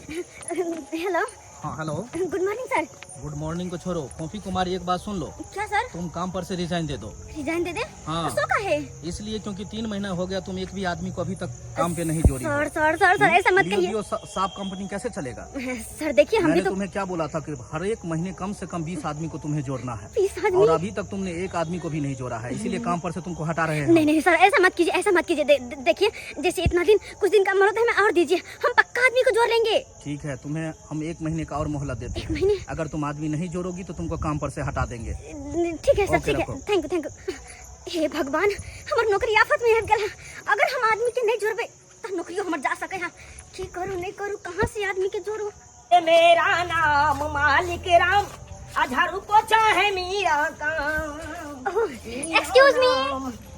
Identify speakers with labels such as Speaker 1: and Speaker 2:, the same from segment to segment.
Speaker 1: Hello.
Speaker 2: हाँ, hello.
Speaker 1: Good morning sir.
Speaker 2: Good morning को छोड़ो, फोफी कुमारी, एक बात सुन लो।
Speaker 1: क्या सर?
Speaker 2: तुम काम पर से रिजाइन दे दो।
Speaker 1: रिजाइन दे दे?
Speaker 2: हाँ।
Speaker 1: सो का है?
Speaker 2: इसलिए क्योंकि 3 महीना हो गया, तुम एक भी आदमी को अभी तक काम पे नहीं जोड़ी हो।
Speaker 1: सर सर सर सर, ऐसा मत
Speaker 2: लियो,
Speaker 1: कहिए।
Speaker 2: लियो, साफ कंपनी कैसे चलेगा?
Speaker 1: सर देखिए, हम भी
Speaker 2: मैंने
Speaker 1: तो
Speaker 2: तुम्हें क्या बोला था कि हर एक महीने कम से कम 20 आदमी को तुम्हें जोड़ना है।
Speaker 1: 20 आदमी?
Speaker 2: और अभी तक तुमने एक आदमी को भी नहीं जोड़ा है, इसीलिए काम पर से तुमको हटा रहे हैं।
Speaker 1: नहीं नहीं सर, ऐसा मत कीजिए, ऐसा मत कीजिए। देखिए, जैसे इतना दिन, कुछ दिन का मोहलत हमें और दीजिए, हम पक्का आदमी को जोड़ लेंगे।
Speaker 2: ठीक है, तुम्हें हम 1 महीने का और मोहलत देते
Speaker 1: एक
Speaker 2: हैं।
Speaker 1: महीने?
Speaker 2: अगर तुम आदमी नहीं जोड़ोगी तो तुमको काम पर से हटा देंगे।
Speaker 1: ठीक है सर,
Speaker 2: ओके,
Speaker 1: ठीक है।
Speaker 2: रखो।
Speaker 1: Thank you, thank you. हे भगवान, हमार नौकरी आफत में आबि गेल है। अगर हम आदमी के नहीं जोड़बे तो नौकरियो हमर जा सके है। की करू नहीं करू, कहाँ से आदमी के जोड़ू?
Speaker 3: मेरा नाम मालिक राम, आ झाड़ू पोछा है मेरा काम।
Speaker 1: Excuse me,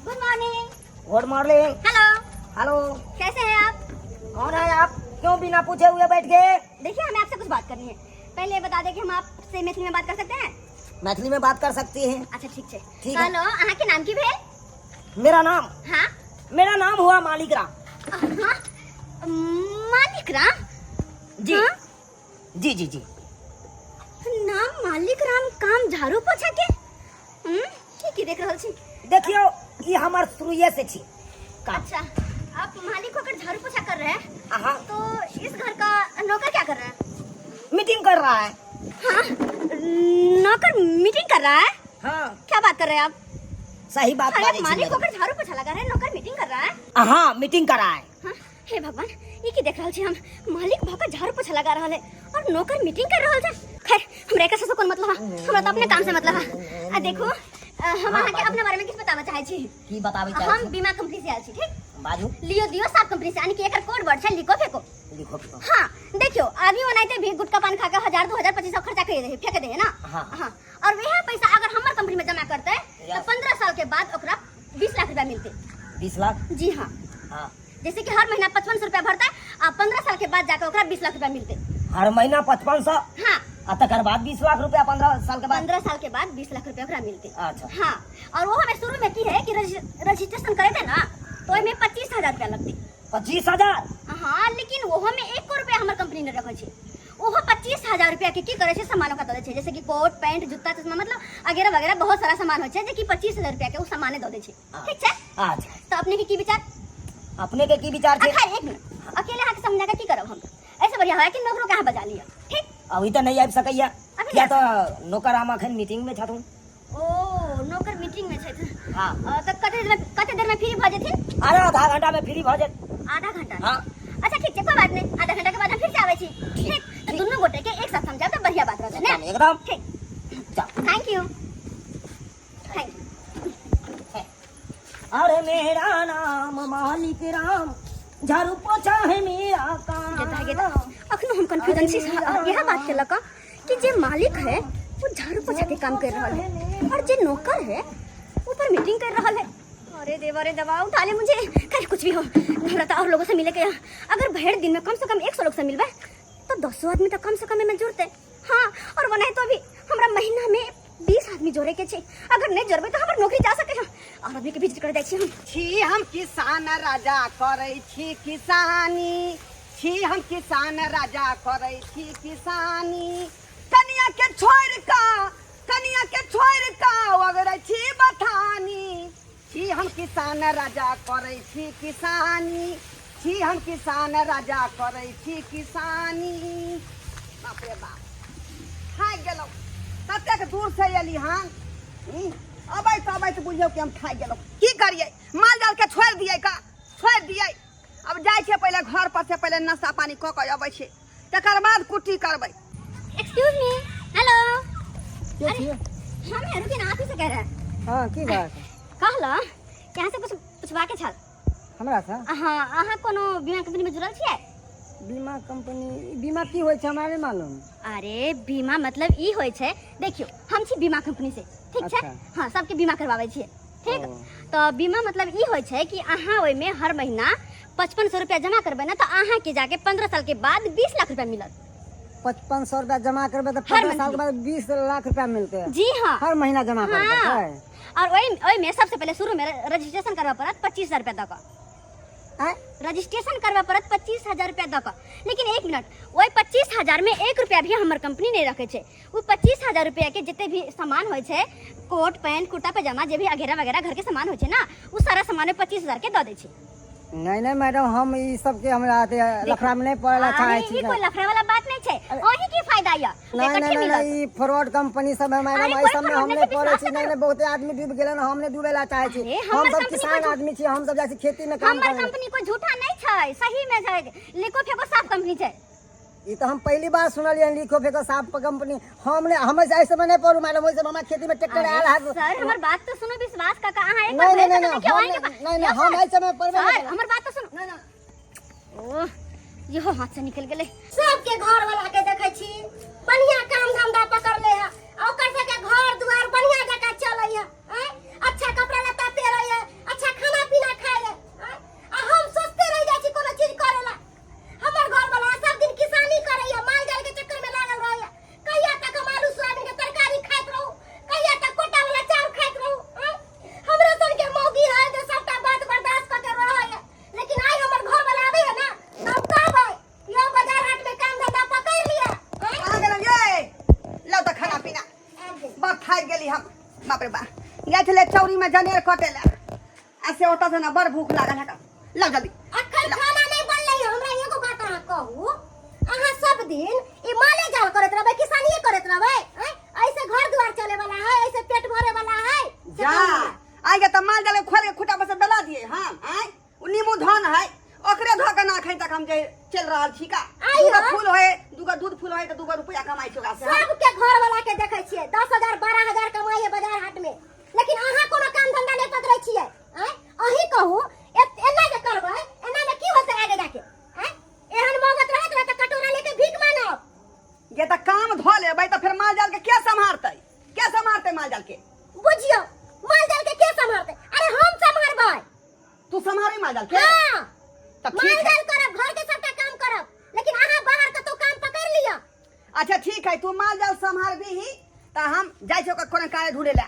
Speaker 1: good morning.
Speaker 3: Good morning.
Speaker 1: Hello.
Speaker 3: Hello.
Speaker 1: कैसे हैं आप?
Speaker 3: कौन है आप? क्यों बिना पूछे हुए बैठ गए?
Speaker 1: देखिए, हमें आपसे कुछ बात करनी है। पहले ये बता दें कि हम आपसे मैथिली में बात कर सकते हैं?
Speaker 3: मैथिली में बात कर सकती हैं।
Speaker 1: अच्छा ठीक है।
Speaker 3: ठीक है।
Speaker 1: हेलो, अहाँ के नाम की भेल?
Speaker 3: मेरा नाम?
Speaker 1: हाँ।
Speaker 3: मेरा नाम हुआ मालिक राम।
Speaker 1: हाँ? मालिक राम?
Speaker 3: जी।
Speaker 1: हाँ?
Speaker 3: जी जी जी।
Speaker 1: नाम मालिक राम, काम झाड़ू पोछा के? की की देख रहल छी?
Speaker 3: देखियो, ई हमर शुरुए से छी काम।
Speaker 1: अच्छा, आप मालिक होकर झाड़ू पोछा कर रहे हैं?
Speaker 3: हाँ।
Speaker 1: तो इस घर का नौकर क्या कर रहा है?
Speaker 3: मीटिंग कर रहा है।
Speaker 1: हाँ, नौकर मीटिंग कर रहा है?
Speaker 3: हाँ।
Speaker 1: क्या बात कर रहे हैं आप?
Speaker 3: सही बात
Speaker 1: अरे
Speaker 3: बाजै छी
Speaker 1: मालिक
Speaker 3: मेरे।
Speaker 1: होकर झाड़ू पोछा लगा रहे हैं, नौकर मीटिंग कर रहा है?
Speaker 3: हाँ, मीटिंग कर रहा है।
Speaker 1: हाँ, हे भगवान, ये की देख रहल छी हम? मालिक भऽ के झाड़ू पोछा लगा रहल है और नौकर मीटिंग कर रहल छै। खैर, हमरा एकर से कोन मतलब है, हमरा तो अपने काम से मतलब है। आ देखो, हम
Speaker 3: हाँ,
Speaker 1: अहाँ के
Speaker 3: बाजू।
Speaker 1: अपने बारे में किछु बताबऽ चाहै छी।
Speaker 3: की बताबै चाहै
Speaker 1: हम
Speaker 3: छी?
Speaker 1: बीमा कंपनी से आयल छी, ठीक?
Speaker 3: बाजू।
Speaker 1: लियो दियो साफ कंपनी से, यानी कि एकर कोड वर्ड छै लिखो फेको।
Speaker 3: लिखो फेको।
Speaker 1: हाँ, देखियो, आदमी ओनाहिते भी गुटखा पान खा के 1000 2000 2500 खर्चा कर दे, फेंक दे है ना?
Speaker 3: हाँ।
Speaker 1: हाँ, और वह पैसा अगर हमर कंपनी में जमा करते तो
Speaker 3: Yes.
Speaker 1: 15 साल के बाद ओकरा 20 लाख रुपया मिलते।
Speaker 3: 20 लाख?
Speaker 1: जी हाँ।
Speaker 3: हाँ।
Speaker 1: जैसे कि हर महीना 5500 रुपया भरता है, आ 15 साल के बाद जाकर ओकरा 20 लाख रुपया मिलते।
Speaker 3: हर महीना 5500?
Speaker 1: हाँ।
Speaker 3: आ तकर बाद 20 लाख रुपया 15 साल के बाद?
Speaker 1: 15 साल के बाद 20 लाख रुपया ओकरा मिलते।
Speaker 3: अच्छा।
Speaker 1: हाँ, और वो हमें शुरू में की है कि रजिस्ट्रेशन करे थे ना, तो ओहिमे 25,000 रुपया लगते।
Speaker 3: 25,000?
Speaker 1: हाँ, लेकिन वो में 1 रुपया हमर कंपनी ने रखल छै। ओहो 25,000 रुपया के की करे छै, सामान ओकरा दऽ दै छै, जैसे कि कोट पैंट जूता चश्मा, मतलब वगैरह वगैरह बहुत सारा सामान होइ छै, जे कि 25,000 रुपया के ओ सामाने दऽ दै छै।
Speaker 3: हाँ।
Speaker 1: ठीक छै?
Speaker 3: अच्छा।
Speaker 1: तो अपने के की विचार?
Speaker 3: अपने के की विचार छै?
Speaker 1: खैर, एक मिनट, अकेले अहाँके समझा के की करब हम? ऐसे बढ़िया है कि नौकरो के अहाँ बजा लिअ, ठीक?
Speaker 3: अभी तऽ नहि आबि सकैया।
Speaker 1: अभी
Speaker 3: किया
Speaker 1: नहि
Speaker 3: तऽ नौकर हम अखन मीटिंग में छथुन।
Speaker 1: ओ, नौकर मीटिंग में छथि।
Speaker 3: हाँ।
Speaker 1: तऽ कते देर में फ्री भऽ जेथिन?
Speaker 3: अरे आधा घंटा में फ्री भऽ जेत।
Speaker 1: आधा घंटा?
Speaker 3: हाँ।
Speaker 1: अच्छा ठीक छै, कोई बात नहीं, आधा घंटा के बाद हम फिर से आबै छी।
Speaker 3: ठीक,
Speaker 1: ठीक, तऽ
Speaker 3: ठीक।
Speaker 1: दुनू गोटे के एक साथ समझायब तऽ बढ़िया बात रहतै ने?
Speaker 3: एकदम, एकदम।
Speaker 1: ठीक।
Speaker 3: जाओ।
Speaker 1: Thank you. Thank you.
Speaker 3: अरे मेरा नाम मालिक राम, झाड़ू पोछा है मेरा काम।
Speaker 1: गेता गेता अखनो हम कंफ्यूजन छी यह बात के लक कि जे मालिक है वो झाड़ू पोछा के काम कर रहल है और जे नौकर है वो पर मीटिंग कर रहल है। अरे देवा रे दवा उठा ले मुझे। खैर कुछ भी हो, हमरा तो और लोगों से मिले के यहाँ। अगर भर दिन में कम से कम 100 लोग से मिलबे तो 200 आदमी तो कम से कम एमे जुड़ते। हाँ, और वनाए तो अभी हमरा महीना में 20 आदमी जोड़े के छै, अगर नहीं जोड़बे तो हमर नौकरी जा सके है। और आदमी के विजिट कर जाइ छी हम।
Speaker 4: छी हम किसान राजा करै छी किसानी, छी हम किसान राजा करै छी किसानी, कनिया के छोड़ि कऽ, कनिया के छोड़ि कऽ ओगरै छी बथानी, छी हम किसान राजा करै छी किसानी, छी हम किसान राजा करै छी किसानी। बाप रे बाप, थाकि गेलहुँ, कतेक दूर से एली हन। अबैत अबैत बुझियौ कि हम थाकि गेलहुँ। की करियै, माल जाल के छोड़ि दियै का? छोड़ि दियै। अब जाइ छियै पहिले घर पर से पहिले नाश्ता पानी कऽ के अबै छियै, तकर बाद कुट्टी करबै।
Speaker 1: Excuse me, hello.
Speaker 5: के
Speaker 1: अरे,
Speaker 5: छियै?
Speaker 1: हम हैं, रुकिए ना, आप ही से कह रहे हैं।
Speaker 5: हाँ, की बात?
Speaker 1: कहला कि अहाँ से कुछ पूछबा के छल।
Speaker 5: हमरा से?
Speaker 1: हाँ, अहाँ कोनो बीमा कंपनी में जुड़ल छियै?
Speaker 5: बीमा कंपनी, बीमा की होइ छै हमरा नहि मालूम।
Speaker 1: अरे बीमा मतलब ई होइ छै, देखियौ हम छी बीमा कंपनी से, ठीक छै?
Speaker 5: अच्छा।
Speaker 1: हाँ, सबके बीमा करवाबै छियै, ठीक?
Speaker 5: ओ।
Speaker 1: तो बीमा मतलब ई होइ छै कि अहाँ ओहिमे हर महीना 5500 रुपया जमा करबै ने, तऽ अहाँके जाके 15 साल के बाद 20 लाख रुपया मिलत।
Speaker 5: 5500 रुपया जमा करबै तऽ
Speaker 1: हर
Speaker 5: 15 साल के
Speaker 1: महीना।
Speaker 5: बाद 20 लाख रुपया मिलतै।
Speaker 1: जी हाँ।
Speaker 5: हर महीना जमा करबै
Speaker 1: हाँ।
Speaker 5: पड़तै।
Speaker 1: और ओहिमे सबसे पहिले शुरू में रजिस्ट्रेशन करबऽ पड़त 25,000 रुपया दऽ कऽ।
Speaker 5: आँय?
Speaker 1: रजिस्ट्रेशन करबऽ पड़त 25,000 रुपया दऽ कऽ। लेकिन एक मिनट, ओहि 25,000 में 1 रुपया भी हमर कंपनी नहीं रखे छै। ओ 25,000 रुपया के जते भी सामान होइ छै, कोट पैंट कुर्ता पैजामा जे भी अगेरा वगैरह घर के सामान होइ छै ना, ओ सारा सामान में 25,000 के दऽ दै छै।
Speaker 5: नहीं नहीं मैडम, हम ई सब के हमरा अथी लफड़ा में नहीं पड़े ला चाहे
Speaker 1: अरे
Speaker 5: छी।
Speaker 1: ई कोई लफड़ा वाला बात नहीं छै, ओही की फायदा या
Speaker 5: नहीं
Speaker 1: एकर
Speaker 5: नहीं
Speaker 1: की
Speaker 5: नहीं
Speaker 1: मिलत?
Speaker 5: नहीं, ई फ्रॉड कंपनी सब है मैडम,
Speaker 1: अरे
Speaker 5: एहि
Speaker 1: कोई
Speaker 5: सब में
Speaker 1: फ्रॉड
Speaker 5: हम
Speaker 1: नहीं
Speaker 5: नहीं
Speaker 1: छै,
Speaker 5: पड़े
Speaker 1: विश्वास
Speaker 5: छी। नहीं नहीं, बहुते आदमी डूब गेलन, हम नहीं डूबे ला चाहे छी।
Speaker 1: अरे,
Speaker 5: हम
Speaker 1: हमर
Speaker 5: सब
Speaker 1: कंपनी
Speaker 5: किसान
Speaker 1: कोई
Speaker 5: आदमी छी, हम सब जाइ छी खेती में काम
Speaker 1: हमर
Speaker 5: करे।
Speaker 1: कंपनी कोई झूठा नहीं छै, सही में छै, लिखो फेको साफ कंपनी छै।
Speaker 5: ई तो हम पहली बार सुनलियै, लिखो फेको साफ कंपनी। हम नहीं, हम ऐसे में नहीं पड़ू मैडम, ओहि सब हमरा खेती में ट्रैक्टर
Speaker 1: अरे,
Speaker 5: आयल है।
Speaker 1: सर हमर बात तो सुनो, विश्वास काका अहाँ एक बार
Speaker 5: नहीं नहीं
Speaker 1: भरि
Speaker 5: नहीं
Speaker 1: कऽ देखियौ,
Speaker 5: हम
Speaker 1: अहींके
Speaker 5: नहीं
Speaker 1: पा-
Speaker 5: नहीं
Speaker 1: यौ
Speaker 5: हम
Speaker 1: सर,
Speaker 5: ऐसे में पड़बे नहीं
Speaker 1: सर
Speaker 5: करब।
Speaker 1: हमर बात तो सुनो।
Speaker 5: नहीं, नहीं।
Speaker 1: ओह इहो हाथ से निकल गेलै।
Speaker 6: सबके घर वाला के देखै छी बढ़िया काम धंधा पकड़ ले है, आ ओकर सबके घर दुआर बढ़िया जकाँ चलै है, आँय? अच्छा कपड़ा लत्ता पहिरै है, अच्छा खाना पीना खाइ है, आँय? आ हम सोचते रहि जाइ छी कोनो चीज करै ला। हमर घर वाला सब दिन किसानी करै है, माल जाल के चक्कर में लागल रहै है। कहिया तक हम आलू सोयाबीन के तरकारी खाइत रहू, कहिया तक कोटा वाला चाउर खाइत रहू, आँय? हमरो सबके मौगी है जे सबटा बात बर्दाश्त कऽ के रहै है, लेकिन आइ हमर घर वाला आबै है ना तऽ हम कहबै यौ बाजार हाट में काम धंधा पकड़ लिअ, आँय?
Speaker 4: कहाँ गेलहुँ ये? लाउ तऽ खाना पीना। बड़ थाकि गेली हम, बाप रे बा। जाइ छलै चौरी में जनेर कटै लए, आ से ओतऽ से ने बड़ भूख लागल है। लाउ जल्दी।
Speaker 6: अखन खाना नहि बनलै। हमरा एगो बात अहाँ कहू, अहाँ सब दिन ई माले जाल करैत रहबै, किसानिये करैत रहबै, आँय? ऐसे घर दुआर चले वाला है? ऐसे पेट भरे वाला है? से
Speaker 4: जा
Speaker 6: कहू हमरा।
Speaker 4: आइ के तऽ माल जाल के खोल के खूटा पर से बेला दिए हम। आइ ओ नीमू धान है, ओकरे धऽ के ना एखन तक हम जे चलि रहल छी का।
Speaker 6: आइ
Speaker 4: दूगो
Speaker 6: हो।
Speaker 4: फूल होय, दूगो दूध फूल होय तऽ दूगो रुपया कमाइ छी ओकरा से हम।
Speaker 6: सबके घर वाला के देखै छियै 10,000 12,000 कमाइ है बाजार हाट में, लेकिन अहाँ कोनो काम धंधा नहि पकड़ै छियै, आँय? अहीं कहू, एना जे करबै, एना मे की होतै आगे जाके, आँय? एहन मौगत रहत ने तऽ कटोरा लेके भीख मानब।
Speaker 4: जे तऽ काम धऽ लेबै तऽ फेर माल जाल के के सम्हारतै? के सम्हारतै माल जाल के?
Speaker 6: बुझियौ, माल जाल के के सम्हारतै? अरे हम सम्हारबै।
Speaker 4: तू सम्हारे माल जाल के?
Speaker 6: हाँ।
Speaker 4: तऽ
Speaker 6: माल
Speaker 4: ठीक है।
Speaker 6: जाल करब, घर के सबटा काम करब, लेकिन अहाँ बाहर कतौ काम पकड़ लिअ।
Speaker 4: अच्छा ठीक है, तू माल जाल सम्हारबी ही तऽ हम जाइ छी ओकर कोनो कार्य ढूंढे ला।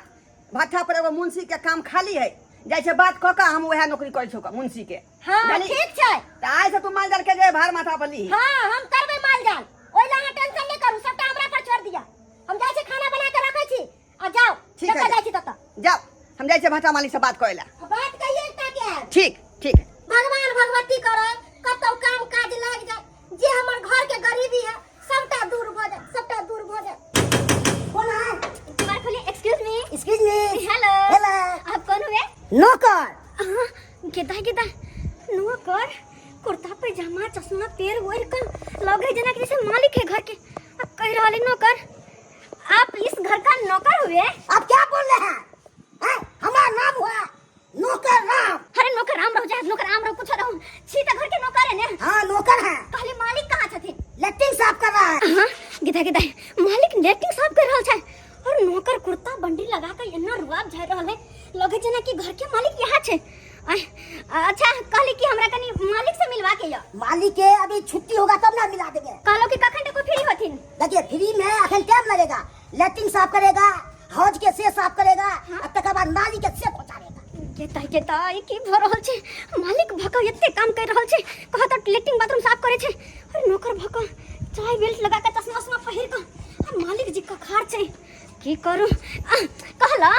Speaker 4: भट्ठा पर एगो मुंशी के काम खाली है, जाइ छै बात कऽ कऽ हम वएह नौकरी करै छी ओकर मुंशी के।
Speaker 6: हाँ
Speaker 4: बुझलही?
Speaker 6: ठीक छै।
Speaker 4: तऽ आइ से तू माल जाल के जे भार माथा पर ली।
Speaker 6: हाँ हम करबै माल जाल, ओहि ला अहाँ टेंशन नहि करू, सबटा हमरा पर छोड़ दिअ। हम जाइ छी खाना बना के रखै छी आ जाओ।
Speaker 4: ठीक है।
Speaker 6: जतऽ जाइ छी ततऽ
Speaker 4: जाओ, हम जाइ छी भट्ठा मालिक से बात करै ला।
Speaker 6: आ बात कहिए एकटा के आयब।
Speaker 4: ठीक ठीक।
Speaker 6: भगवान भगवती करे कतौ काम काज लागि जाए, जे हमर घर के गरीबी है सबटा दूर भऽ जाए, सबटा दूर भऽ जाए।
Speaker 5: कौन है?
Speaker 1: बार खोलिए। Excuse me.
Speaker 5: Excuse me.
Speaker 1: Hello.
Speaker 5: Hello.
Speaker 1: आप कौन हुए?
Speaker 5: नौकर।
Speaker 1: हाँ, गेदा गेदा नौकर, कुर्ता पैजामा चश्मा पेर ओढ़ कर लगे जना कि जैसे मालिक है घर के। अब कह रहा है नौकर, आप इस घर का नौकर हुए?
Speaker 5: आप क्या बोल रहे हैं? हैं? हमारा नाम हुआ नौकर राम।
Speaker 1: अरे नौकर राम रहो चाहे नौकर आम रहो, कुछ रहो, छी त घर के नौकर है ने।
Speaker 5: हाँ नौकर है।
Speaker 1: कहली मालिक कहाँ छथिन?
Speaker 5: लैट्रिन साफ कर रहा है।
Speaker 1: हाँ गिदा गिदा मालिक लैट्रिन साफ कर रहल छै और नौकर कुर्ता बंडी लगा के एना रुआब झाड़ रहल है, लगे जेना कि घर के मालिक यहाँ छै। अच्छा कहली कि हमरा कनी मालिक से मिलवा के या।
Speaker 5: मालिक के अभी छुट्टी होगा तब ना मिला देंगे।
Speaker 1: कहलो कि कखन तक फ्री होथिन?
Speaker 5: देखिए फ्री में अखन टाइम लगेगा, लैट्रिन साफ करेगा, हौज के से साफ करेगा, और तकर बाद नाली के से पहुंचाएगा।
Speaker 1: गेता गेता ई की भ रहल छै? मालिक भक एते काम कर रहल छै, कहत लैट्रिन बाथरूम साफ करे छै और नौकर भक चाय बेल्ट लगा के चश्मा उश्मा पहिर के आ मालिक जी कखार छै। की करू? कहला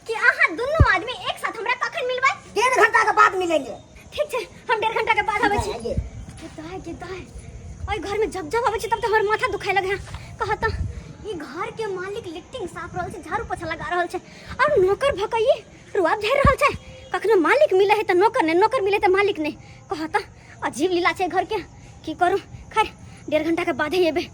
Speaker 1: कि अहाँ दुनू आदमी एक साथ हमरा कखन मिलबै?
Speaker 5: 1.5 घंटा के बाद मिलेंगे।
Speaker 1: ठीक छै, हम 1.5 घंटा के बाद आबै छी।
Speaker 5: आइए।
Speaker 1: गेता गेता ओइ घर में जब जब आबै छी तब तो हमर माथा दुखाय लगे। कहत ई घर के मालिक लैट्रिन साफ रहल छै, झाड़ू पोछा लगा रहल छै और नौकर भकई रुआब झाड़ि रहल छै। कखनो मालिक मिले है तऽ नौकर नहि, नौकर मिले तऽ मालिक नहि। कहत अजीब लीला छै घर के। की करू? खैर 1.5 घंटा के बादे एबै।